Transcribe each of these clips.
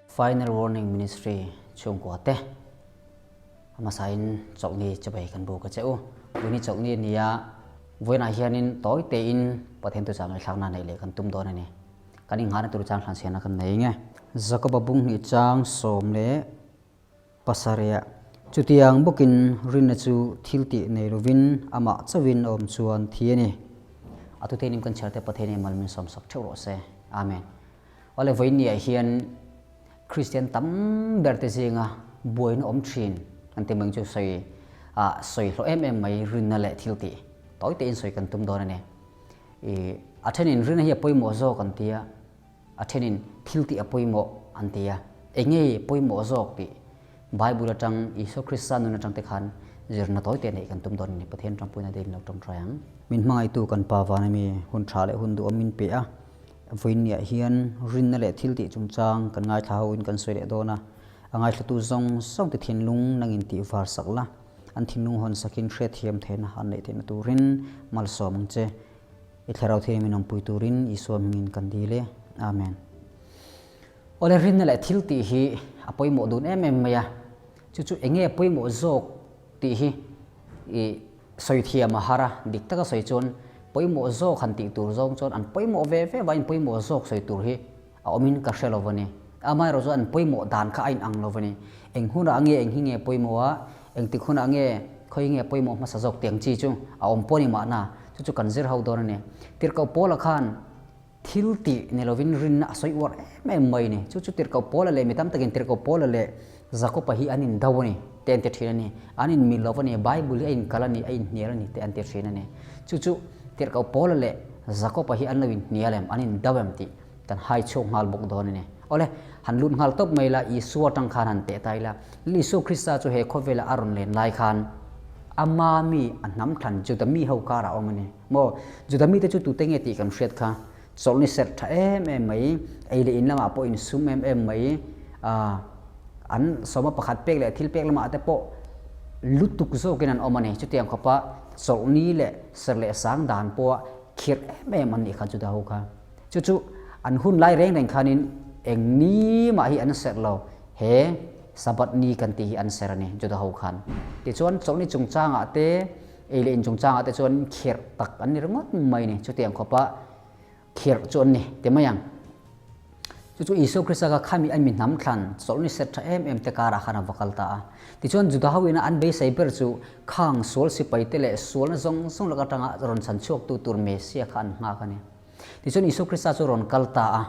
Final Warning Ministry chhungkua te a hmasain chawlhni chawei kan buk a che u. Vawiin chawlhni a ni a, vawiinah hianin tawi tein Pathian tuchah ngaihthlakna neih leh kan tum dawn a ni. Kan inghahna tur chang hlanchhiahna kan nei nge. Jakoba bunghnih chang 17ah chutiang bawkin rinna chu thil tih nei lovin amah chauhin a awm chuan thi a ni. A thutheinim kan chhiar te Pathianin mal min sawmsak theuh rawh se. Amen. Awle vawiinniah hian Kristian tam ber te zinga buaina awm thin kan ti mai chu sawi ah sawi hlawh em em mai rinna leh thil tih tawi tein sawi kan tum dawn a ni. I a thenin rinna hi a pawimawh zawk an ti a, a thenin thil tih a pawimawh an ti a. Enge pawimawh zawk tih Bible atang Isua Krista nun atang te khan zirna tawi te neih kan tum dawn a ni. Pathian tangpuina te in lo tawngtai ang. Min hmangaihtu kan Pa van ami hun tha leh hun duhawm min pe a. Vawiinniah hian rinna leh thil tih chungchang kan ngaithla ho in kan sawi leh dawn a, a ngaithlatu zawng zawng te thinlung nangin tih var sak la, an thinlung hawn sakin hriatthiam theihna an neih theihna turin malsawm ang che. I thlarau thiam in awmpui turin Isua hmingin kan dil e. Amen. Awle rinna leh thil tih hi a pawimawh dun em em mai a, chu chu enge pawimawh zawk tih hi i Sawi thiam a har a, dik taka sawi chuan pawimawh zawk han tih tur zawng chuan an pawimawh ve ve vaiin pawimawh zawk sawi tur hi a awmin ka hre lo a ni. Amaherawh chuan an pawimawh dan kha a inang lo a ni. Eng hunah nge eng hi nge pawimawh a, engtik hunah nge khawi nge pawimawh hmasa zawk tiang chi chu a awm pawh a ni mahna, chu chu kan zir ho dawn a ni. Tirhkoh Paula khan thil tih ni lovin rinna a sawi uar em em mai a ni. Chu chu Tirhkoh Paula leh mi tam takin Tirhkoh Paula leh Jakoba hi an indo a ni te an ti thin a ni. An inmil lo a ni, Bible hi a inkal a ni, a inhnial a ni te an ti thin a ni. Chu chu Tirhkoh Paula leh Jakoba hi an lo inhnial em, an indo em tih kan hai chhuak nghal bawk dawn a ni. Awle, han lut nghal tawp mai la, Isua atang khan han teh ta ila. Isua Krista chu he khawvela a rawn len lai khan ama mi a hnam thlan Juda mi ho karah a awm a ni. Maw, Juda mite chu tute nge tih kan hriat kha? Chawlhni serh tha em em mai, ei leh in lamah pawh insum em em mai, ah, an sawma pakhat pek leh thil pek lamah te pawh lutuk zawkin an awm a ni. Chutiang khawpa chawlhni leh serh leh sang dan pawha khirh em em an nih kha Juda ho kha. Chu chu an hun lai reng reng khanin eng ni mah hi an serh lo, he Sabbath ni kan tih hi an serh a ni Juda ho khan. Tichuan chawlhni chungchangah te, Ei leh in chungchangah te chuan khirh tak an ni ringawt mai ni, chutiang khawpa khirh chu an ni ti mai ang. Chu chu Isua Krista kha khami an mi hnam thlan chawlhni set tha em em te karah khan a va kal ta a. Tichuan Juda ho ina an beisei ber chu khang sual sipai te leh sualna zawng zawng lak atanga rawn chhan chhuaktu tur Messia kha an nghak a ni. Tichuan Isua Krista chu rawn kal ta a.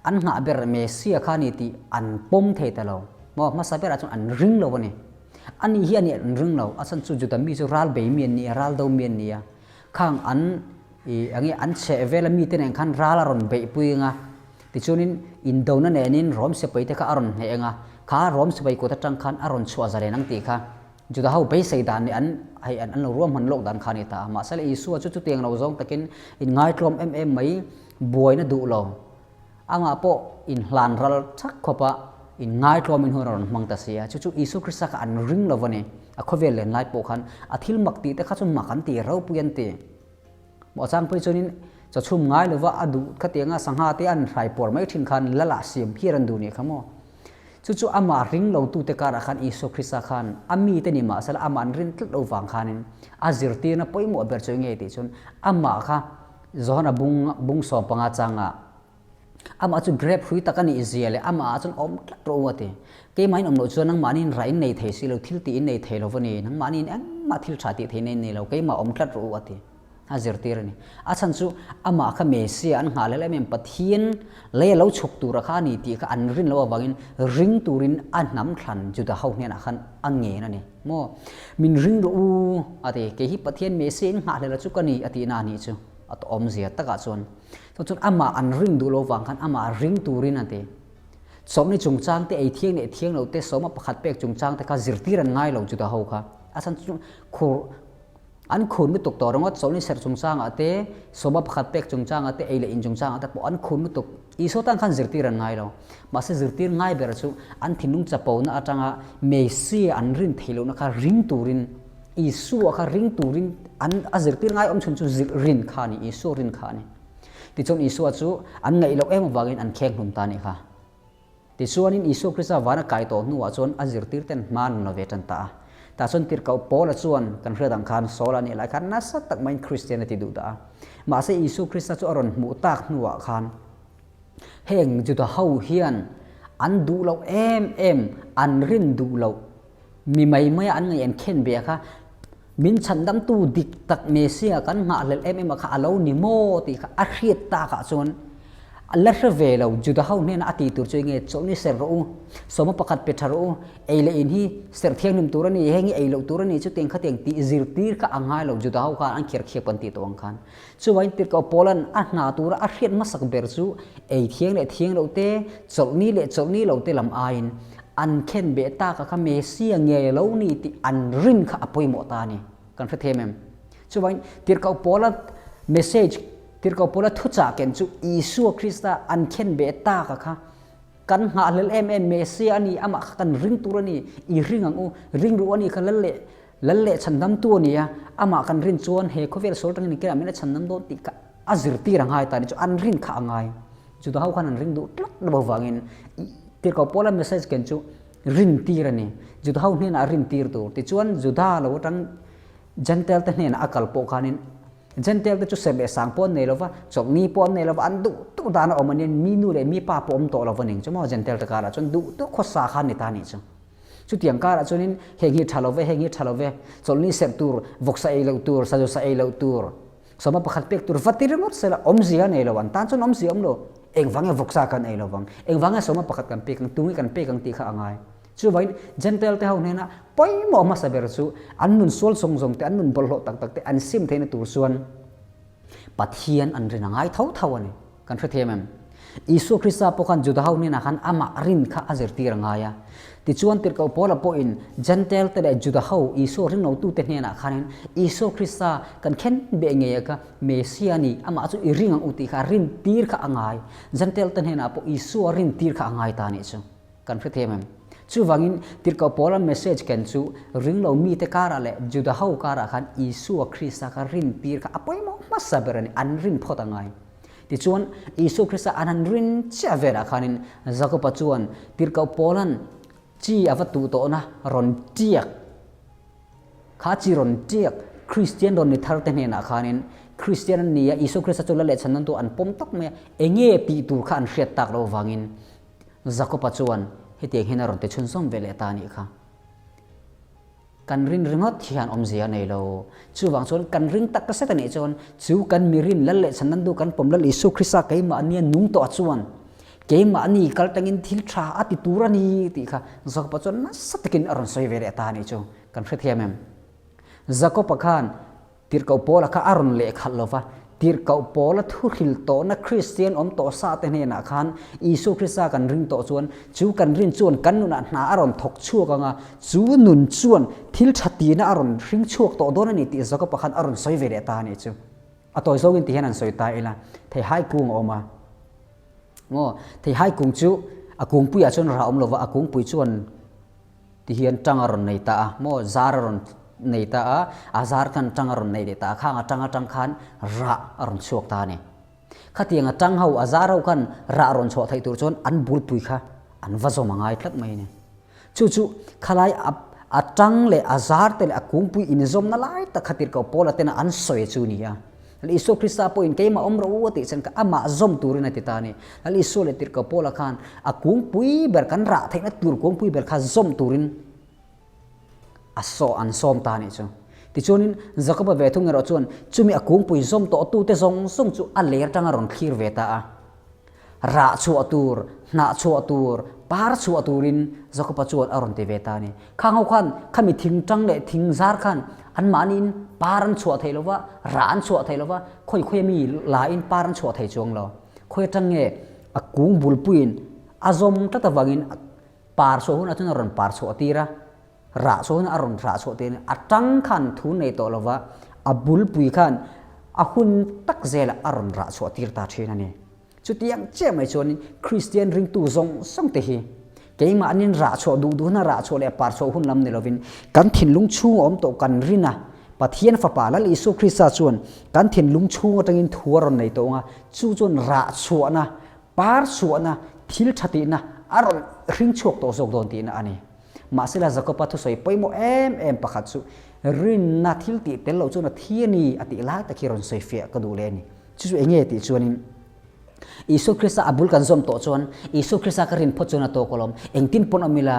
An nghah ber Messia kha a ni tih an pawm thei ta lo. Maw hmasa berah chuan an ring lo a ni. A nih hi a nih an ring lo. A chhan chu Juda mi chu ral bei mi an ni a, ral do mi an ni a. Khang an i eng nge an chheh vela mite nen khan ral a rawn beihpui ang a. Tichuanin indona nenin Rom sipai te kha a rawn hneh ang a. Kha Rom sipai kut atang khan a rawn chhuah zalen ang tih kha Juda ho beisei dan nih an hei an lo ruahman lawk dan kha a ni ta a. Mahse Isua chu chutiang lo zawng takin inngaitlawm em em mai buaina duh lo. Amah pawh inhlan ral chak khawp a, inngaitlawmin hun a rawn hmang ta si a. Chu chu Isua Krista kha an ring lo a ni. A khawvel len lai pawh khan a thil mak tih te kha chu mak an ti, ropui an ti. Maw chang phei chuanin chawchhum ngai lova a duh khatianga sangha te an hrai puar mai thin khan lal ah siam hiar an duh nih kha maw. Chu chu amah ring lo tute karah khan Isua Krista khan a mite ni mahsela amah an rin tlat lo vang khanin a zirtirna pawimawh ber chu enge tih chuan amah kha Johana bung bung 15 changa amah chu grape hrui tak a nih zia leh amah ah chuan awm tlat rawh u a ti. Keimahin awm loh chuan nangmahniin rah in nei thei si lo, thil tih in nei thei lo va ni, nangmahniin engmah thil tha tih theihna in nei lo, keimah awm tlat rawh u a ti. A zirtir a ni. A chhan chu amah kha Messiah an nghah leh em em Pathian lei a lo chhuk tura kha a ni tih kha an rin loh avangin ring turin a hnam thlan Juda ho hnenah khan a ngen a ni. Maw? Min ring rawh u a ti. Kei hi Pathian Messiah in nghah hlel a chu ka ni a tihna a nih chu. A tawmzia takah chuan. Chuan chuan amah an ring duh lo vang khan amah ring turin a ti. Sawmni chungchang te, ei thiang leh thiang lo te, sawma pakhat pek chungchang te kha zirtir an ngai lo Juda ho kha. A chhan chu khur an khur lutuk tawh ringawt sawmni serh chungchangah te, sawma pakhat pek chungchangah te, ei leh in chungchangah te pawh an khur lutuk. Isua tan khan zirtir an ngai lo. Mahse zirtir ngai ber chu an thinlung chapona atanga Messiah an rin theih lohna kha ring turin Isua kha ring turin an a zirtir ngai awm chhun chu rin kha a ni, Isua rin kha a ni. Tichuan Isua chu an ngaih loh em avangin an kheng hlum ta a nih kha. Tichuanin Isua Krista vana kai tawh hnuah chuan a zirtirten hma an la ve tan ta a. Tah chuan tirhkoh Paula chuan kan hriat ang khan Saul a nih lai khan nasa tak maiin Kristian a ti duh dah a. Mahse Isua Krista chu a rawn hmuh tak hnuah khan heng Juda ho hian an duh loh em em, an rin duh loh, mi mai maia an ngaih an khen ve kha min chhandamtu dik tak Messiah kan nghahhlelh em em a kha a lo ni maw tih kha a hriat takah chuan a la hre ve lo. Juda ho hnenah a tih tur chu enge chawlhni serh rawh u, sawma pakhat pe tha rawh u, ei leh in hi serh thianghlim tur a ni, heng hi ei loh tur a ni, chutiang khatiang tih zirtir kha a ngai lo Juda ho khan an kherkhiap kan tih tawh ang khan. Chuvangin tirhkoh Paula'n a hna tura a hriat hmasak ber chu ei thiang leh thiang loh te, chawlhni leh chawlhni lo te lam aiin an khen beh tak a kha Messiah ngei lo ni tih an rin kha a pawimawh ta a ni. Kan hre them em? Chuvangin tirhkoh Paula message, tirhkoh Paula thuchah ken chu Isua Krista an khen beh tak a kha kan nghahhlelh em em Messiah a ni, amah kha kan ring tur a ni, i ring ang u, ring ruh a ni kha lal leh Lal leh chhandamtu a ni a, amah kan rin chuan he khawvel sual atangin engkirah min la chhandam dawn tih kha a zirtir a ngai ta ni chu an rin kha a ngai. Juda ho khan an ring duh tlat lo avangin tirhkoh Paula message ken chu rintir a ni. Juda ho hnenah rintir tur. Tichuan Juda lo atang Gentile te hnenah a kal pawh khanin Gentile te chu serh leh sang pawh an nei lova, chawlhni pawh an nei lova, an duh duh dan a awm a nia, mi nu leh mi pa pawh awm tawh lo va ning chu maw Gentile te karah chuan duh duh khawsa kha an ni ta a nih chu. Chutiang karah chuanin heng hi tha lo ve, heng hi tha lo ve, chawlhni serh tur, vawksa ei loh tur, sazu sa ei loh tur, sawma pakhat pek tur va ti ringawt sela awmzia a nei lo, an tan chuan awmzia a awm lo. Engvang nge vawksa kan ei lo vang, engvang nge sawma pakhat kan pek ang, tunge kan pek ang tih kha a ngai. Chuvangin Gentile te ho hnena pawimawh hmasa ber chu an nun sual zawng zawng te, an nun bawlhhlawh tak tak te an sim theihna tur chuan Pathian an rin a ngai tho tho a ni. Kan hrethiam em? Isua Krista pawh khan Juda ho hnenah khan amah rin kha a zirtir a ngai a. Tichuan tirhkoh Paula pawhin Gentile te leh Juda ho Isua ringlotute hnenah khanin Isua Krista kan khen beh ngei a kha Messia a ni, amah chu i ring ang u tih kha rintir kha a ngai. Gentile te hnenah pawh Isua rintir kha a ngai ta a nih chu. Kan hrethiam em? Chuvangin tirhkoh Paula message ken chu ringlo mite karah leh Juda ho karah khan Isua Krista kha rintir kha a pawimawh hmasa ber a ni, an rin phawt a ngai. Tichuan, Isua Krista an han rin chiah velah khanin Jakoba chuan tirhkoh Paula'n chi a va tuh tawhna rawn tiak, kha chi rawn tiak Kristian rawn ni tharte hnenah khanin Kristian an ni a, Isua Krista chu la lehchhan nan tu an pawm tak mai a, enge tih tur kha an hriat tak loh avangin Jakoba chuan hetiang hian a rawn ti chhunzawm ve leh ta a nih kha. Kan rin ringawt hian awmzia a nei lo. Chuvang chuan kan ring tak zet a nih chuan chu kan mi rin lal leh chhan nan duh kan pawm lal Isua Krista keimahnia nung tawh chuan keimahni kal tangin thil tha a ti tur a ni tih kha Jakoba chuan nasa takin a rawn sawi ve leh ta a nih chu. Kan hrethiam em? Jakoba khan Tirhkoh Paula kha a rawn lehkhalh lo va, Tirhkoh Paula thuhril tawhna Kristian awm tawh sa te hnenah khan Isua Krista kan ring tawh chuan chu kan rin chuan kan nunah hna a rawn thawk chhuak ang a, chu nun chuan thil tha tihna a rawn hring chhuak tawh dawn a ni tih Jakob-a khan a rawn sawi ve leh ta a nih chu. A tawi zawngin ti hian han sawi ta ila, theihai kung a awm a. Maw, theihai kung chu a kungpuiah chuan rah a awm lo va, a kungpui chuan Ti hian tang a rawn nei ta a, maw zar a rawn nei ta a, a zar khan tang a rawn nei leh ta a, khang a tang atang khan rah a rawn chhuak ta a ni. Khatiang a tang ho, a zar ho khan rah rawn chhuah theih tur chuan an bulpui kha an va zawm a ngai tlat mai a ni. Chu chu khalai a a tang leh a zar te leh a kungpui inzawmna lai tak kha tirhkoh Paula tena an sawi chu a ni a. Lal Isua Krista pawhin keimah awm rawh u a tih chuan ka amah zawm turin a ti ta a ni. Lal Isua leh Tirhkoh Paula khan a kungpui ber kan rah theihna tur kungpui ber kha zawm turin a saw an sawm ta a nih chu. Tichuanin Jakoba ve thung erawh chuan chumi a kungpui zawm tawh tute zawng zawng chu a ler atanga rawn thlir ve ta a. Rah chhuah tur, hnah chhuah tur, par chhuah turin Jakoba chuan a rawn ti ve ta a ni. Khang ho khan khami thing tang leh thing zar khan anmahniin par an chhuah thei lo va, rah an chhuah thei lo va, khawi khawi mi lain par an chhuah thei chuang lo. Khawi atang nge a kung bulpuiin a zawm tlat avangin par chhuah hunah chuan a rawn par chhuah tir a, rah chhuah hunah a rawn rah chhuah tir a ni. A tang khan thu nei tawh lo va, a bulpui khan a hun tak zelah a rawn rah chhuah tir ta thin a ni. Chutiang chiah mai chuanin Kristian ringtu zawng zawng te hi keimahnin rah chhuah duh duhna rah chhuah leh par chhuah hun lam ni lovin kan thinlung chhung a awm tawh kan rin a, Pathian Fapa Lal Isua Krista chuan kan thinlung chhung atangin thu a rawn nei tawh ang a, chu chuan rah chhuahna, par chhuahna, thil tha tihna. A rawn hring chhuak tawh zawk dawn tihna a ni. Mahsela Jakoba thusawi pawimawh em em pakhat chu rinna thil tih tel loh chuan a thi a ni a tih lai tak hi rawn sawi fiah ka duh leh a ni. Chu chu eng nge tih chuanin Isua Krista a bul kan zawm tawh chuan Isua Krista ka rin phawt chuan a tawk alawm. Engtin pawn awm ila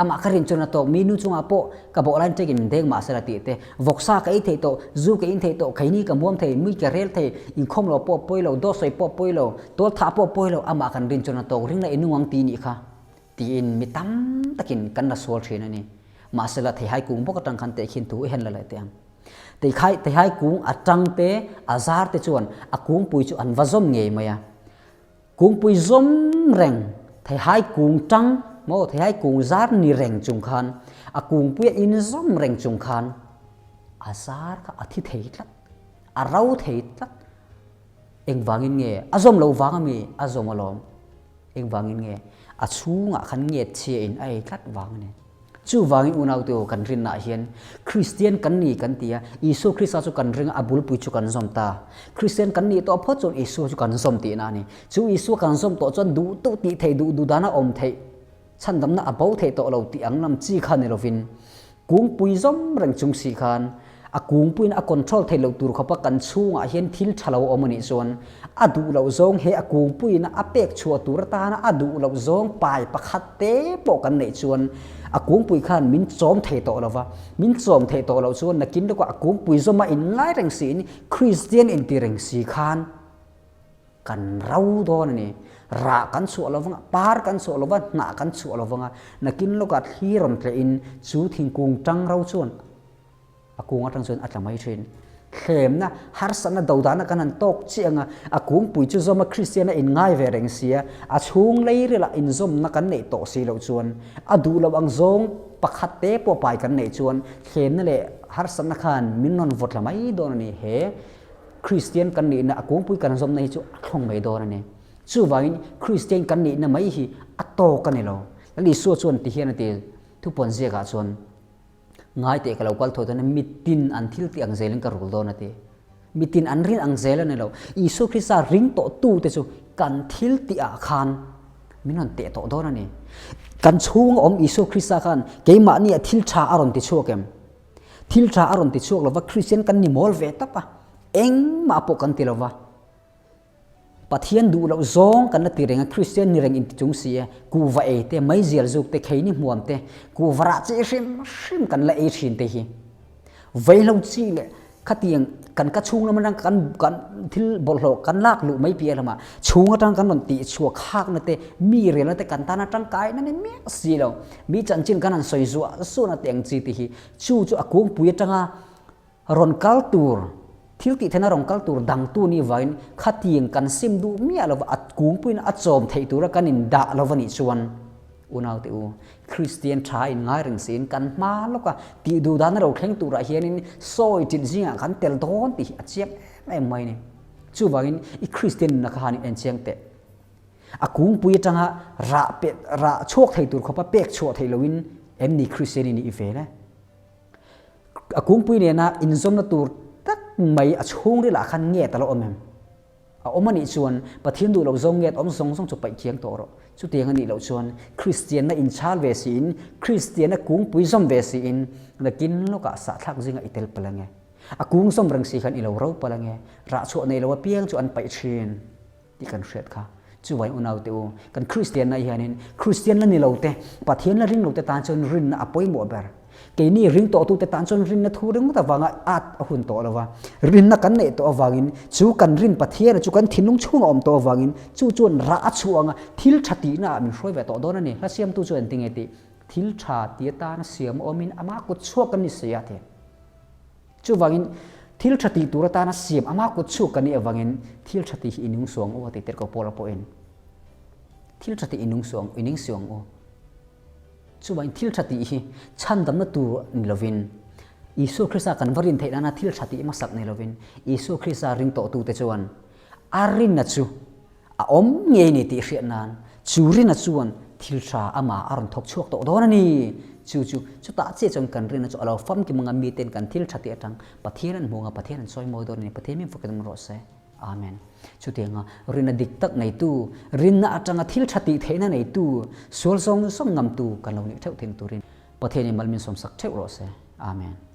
amah ka rin chuan a tawk. Mi nu chungah pawh ka bawh lain ṭekin min deng mahsela tih te, vawksa ka ei thei tawh, zu ka in thei tawh, kheini ka muam thei, mui ka rel thei, inkhawm lo pawh pawi lo, dawt sawi pawh pawi lo, tual thah pawh pawi lo, amah kan rin chuan a tawk. Ring la i nung ang ti nih kha. Tiin mi tam takin kan la sual thin a ni. Mahsela theihai kung bawk atang khan tehkhin thu i hen la leh teh ang. Teikhai theihai kung atang te a zar te chuan a kungpui chu an va zawm ngei mai a. Kungpui zawm reng theihai kung tang maw theihai kung zar ni reng chung khan a kungpui a inzawm reng chung khan a zar kha a thi thei tlat, a ro thei tlat. Engvangin nge a zawm loh vang a mi a zawm alawm. Engvangin nge? A chhungah khan nget chhia in a ei tlat vang a ni. Chuvangin unaute aw kan rinnaah hian Kristian kan ni kan ti a, Isua Krista chu kan ring a, a bulpui chu kan zawm ta. Kristian kan nih tawh phawt chuan Isua chu kan zawm tihna a ni. Chu Isua kan zawm tawh chuan duh duh tih theih, duh duh dana awm theih, chhandamna a bo theih tawh lo tih ang lam chi kha ni lovin Kungpui zawm reng chung si khan a kungpuiin a control theih loh tur khawpa kan chhungah hian thil tha lo a awm a nih chuan a duh loh zawng he a kungpuiin a pek chhuah tur atana a duh loh zawng pai pakhat te pawh kan neih chuan a kungpui khan min chawm thei tawh lo va, min chawm theih tawh loh chuan nakin lawkah a kungpui zawma inngai reng siin Kristian inti reng si khan Kan ro dawn a ni. Rah kan chhuah lo vanga, par kan chhuah lo va, hnah kan chhuah lo vanga, nakin lawkah thli rawn tlehin chu thingkung tang ro chuan a kung atang chuan a tla mai thin. Thlemna, harsatna, dodahna kan han tawk chiah anga, a kungpui chu zawma Kristiana inngai ve reng sia, a chhung lei rilah inzawmna kan neih tawh si loh chuan, a duh loh ang zawng pakhat te pawh pai kan neih chuan thlemna leh harsatna khan min rawn vawt tla mai dawn a ni. He Kristian kan nihna a kungpui kan zawmna hi chu a thlawng mai dawn a ni. Chuvangin Kristian kan nihna mai hi a tawk a ni lo. Lal Isua chuan ti hian a ti, Thupuan ziakah chuan, Ngai teh ka lo kal thaw dawn a, mitin an thil tih ang zelin ka rul dawn a ti. Mitin an rin ang zel a ni lo. Isua Krista ring tawh tute chu kan thil tihah khan min rawn teh tawh dawn a ni. Kan chhunga awm Isua Krista khan keimahniah thil tha a rawn ti chhuak em? Thil tha a rawn ti chhuak lova, Kristian kan ni mawl ve tawp a, engmah pawh kan ti lova. Pathian duh loh zawng kan la ti reng a, Kristian ni reng inti chung si e, kuhva ei te, meizial zuk te, kheini hmuam te, kuhva rah chi hrim hrim kan la ei thin te hi. Vaihlo chi leh Khatiang kan ka chhung lam atang kan kan thil bawlhhlawh kan lak luh mai piah lamah chhung atang kan rawn tih chhuak khakna te mi relna te kan tana tangkaina ni miah si lo. Mi chanchin kan han sawi zuah zuahna te ang chi te hi chu chu a kungpui atanga rawn kal tur thil tih theihna rawn kal tur dangtu ni vangin khatiang kan sim duh miah lova a kungpuiin a chawm theih tura kan indah lova nih chuan Unaute u, Kristian tha in ngai reng siin kan hma lawk a, tih duh dan a lo thleng turah hianin sawi ṭin zingah kan tel dawn tih hi a chiang em em mai a ni. Chuvangin i Kristian nunna kha han in enchiang teh. A kungpui atanga rah pe rah chhuak thei tur khawpa pek chhuah theih loin em ni Kristian i nih ve le? A kungpui nena inzawmna tur tak mai a chhungrilah khan nge ta lo awm em? A awm a nih chuan Pathian duh loh zawng nge awm zawng zawng chu paih thiang tawh rawh. Chutiang a nih loh chuan Kristianna inchhal ve siin, Kristianna kungpui zawm ve siin nakin lawkah sahthlak zingah i tel palh ange. A kung zawm reng si khan i lo ro palh ange. Rah chhuah nei lo apiang chu an paih thin tih kan hriat kha. Chuvai unaute u, kan Kristianna hianin Kristian la ni lo te, Pathian la ring lo te tan chuan rinna a pawimawh ber. Keini ring tawhtute tan chuan rinna thu ringawt avanga at a hun tawh lo va, rinna kan neih tawh avangin chu kan rin Pathiana chu kan thinlung chhunga awm tawh avangin chu chuan rah a chhuah anga thil tha tihna ah min hruai ve tawh dawn a ni. Hla siamtu chuan engtin nge tih? Thil tha ti atana siam awmin ama kut chhuak kan ni si a ti. Chuvangin thil tha tih tur atana siam ama kut chhuak kan nih avangin thil tha tih hi i nung suang u a ti tirhkoh Paula pawhin. Thil tha tih i nung suang i ning suang u. Chuvangin thil tha tih hi chhandamna tur ni lovin, Isua Krista kan va rin theih nana thil tha tih hmasak ni lovin, Isua Krista ring tawhtute chuan a rinna chu a awm ngei ni tih hriat nan chu rinna chuan thil tha amah a rawn thawk chhuak tawh dawn a ni. Chu chu chutah chiah chuan kan rinna chu a lo famkim anga miten kan thil tha tih atang Pathian an hmu anga Pathian an sawi mawi dawn a ni. Pathian min fakin awm rawh se. Amen. Chutianga rinna dik tak neitu, rinna atanga thil tha tih theihna neitu, sual zawng zawng ngamtu kan lo nih theuh theihna turin Pathianin mal min sawmsak theuh rawh se. Amen.